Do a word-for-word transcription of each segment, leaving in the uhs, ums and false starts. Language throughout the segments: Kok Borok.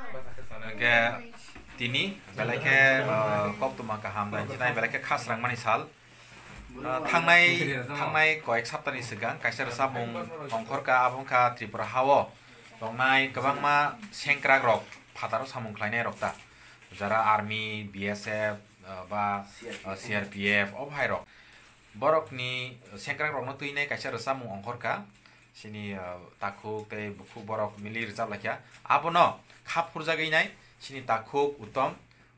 Hwnkhe tini belai khe, ah, koktwma kaham nai jinai belai khe khasrangmani sal. Ah, thangnai, thangnai koyek saptani swkang kaisa rwchapmung ongkhorkha, abo wngkha Tripura hao tongnai kwbangma sengkrakrok phataro samung khlainairok ta, jara army, B S F, ah, ba, ah, C R P F, o bhairok. Borokni sengkrakrokno twinai kaisa rwchapmung ongkhorkha. Chini, ah, takhuk tei bukhuk borok mili rwchap laikha. Abono kha phurjagwi nai chini takhuk Uttom,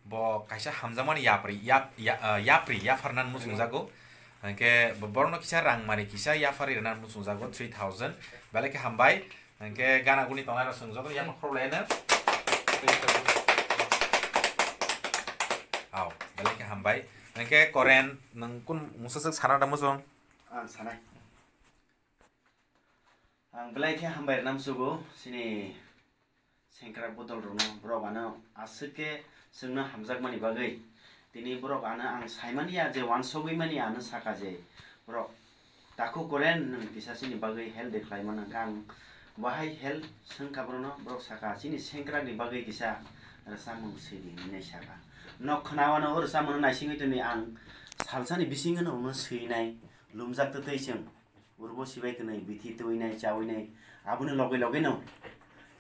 bo kaisa hamjakmani yapri, yap-, ya-, ah, yapri yapharnani muchungjago. Hwnkhe bo-, borokno kisa rang mari kisa yapharwi rwnani muchungjago three thousand. Belai khe hambai. Hwnkhe gana guni tongnairok chwng jotono yapha khorok laino. Aw, belai khe hambai. Hwnkhe Koren, nwng kun mungsa swk sana da muchung? Ang sanai. Ang belai khe hambai rwna muchugo, chini sengkrak bodol rwno, borok ano aswk khe chwngno hamjakmani bagwi. Tini borok ano ang saimani ya je wansogwi mani ano saka je borok takhuk Koren nwng kisa chini bagwi help de khlai mano hwnkhe ang bahai help swngkha borokno, borok saka chini sengkrak ni bagwi kisa rwchapmung swi di hinwi saka. Nok khna wano o rwchapmung no naisingwi tongdi ang salsani bisingo no swi nai lumjak twtwi chwng. Urbo sibai kwnwi bithi twinai chawinai aboni logwi logwi no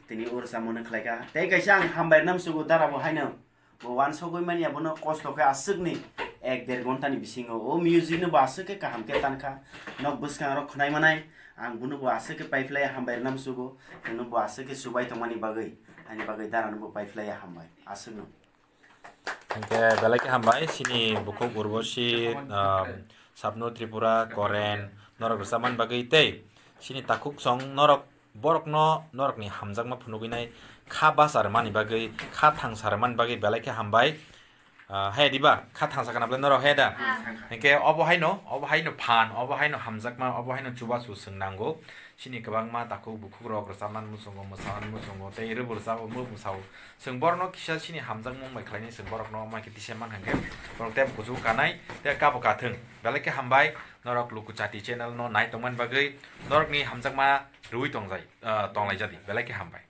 tini o rwchapmung no khlaikha. Tei kaisa ang hambai rwna muchugo dara bo haino. Bo wansogwi manya bono kosto khe aswkni ek der ghonta ni bisingo o music no bo aswk khe kaham khe tankha. Nok bwskango khwnai manai ang bono bo aswk khe paiphlai hambai rwna muchugo. Tini bo aswk khe chubai tongmani bagwi ani bagwi dara no bo paiphlai hambai aswkno. Hwnkhe belai khe hambai chini bukhuk Urbosi, um, Sapnu Tripura, Koren, norok rwchapmani bagwi tei chini takhuk song norok borokno norokni hamjakma phunugwi nai kha basa rwmani bagwi, kha thangsa rwmani bagwi belai khe hambai. Ah, he diba? Kha thangsa kana bwle norok he da? Ah. Hwnkhe obo haino, obo haino phan, obo haino hamjakma, obo haino chubachu chwng nango. Chini kwbangma takhuk bukhukrok rwchapnani muchungo, mwsanani muchungo, tei rwbo rwchabo, mwrwkbo sao. Chwng borokno kisa chini hamjakmung bai khlainai chwng borokno, omo hai khe tisa man hwnkhe borok tei kuchuk kanai, tei kabo kathwng. Belai khe hambai, norok Luku Chati channel no nai tongmani bagwi, norokni hamjakma rwui tongjai, ah, tonglaijadi. Belai khe hambai.